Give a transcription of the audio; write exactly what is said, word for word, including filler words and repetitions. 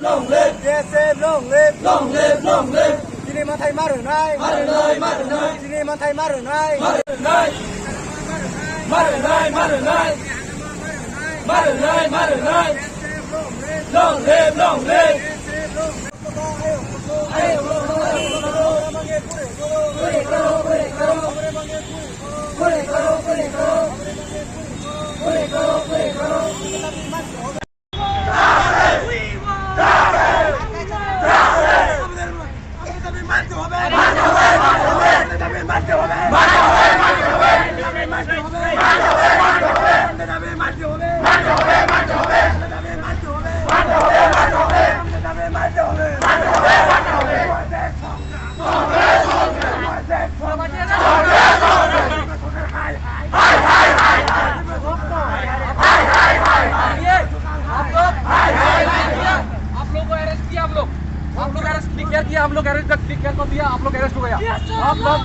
Long live! B S F long live! Long live, long live! Chini manthai ma rwnai! Ma rwnai, ma rwnai! Chini manthai ma rwnai! Ma rwnai! Ma rwnai, ma rwnai! Ma rwnai, ma rwnai! Long live, long live! आप लोग को अरेस्ट किया, हम लोग, हम लोग arrest declare किया, हम लोग अरेस्ट डिक्लेयर कर दिया, आप लोग अरेस्ट हो गया। आप लोग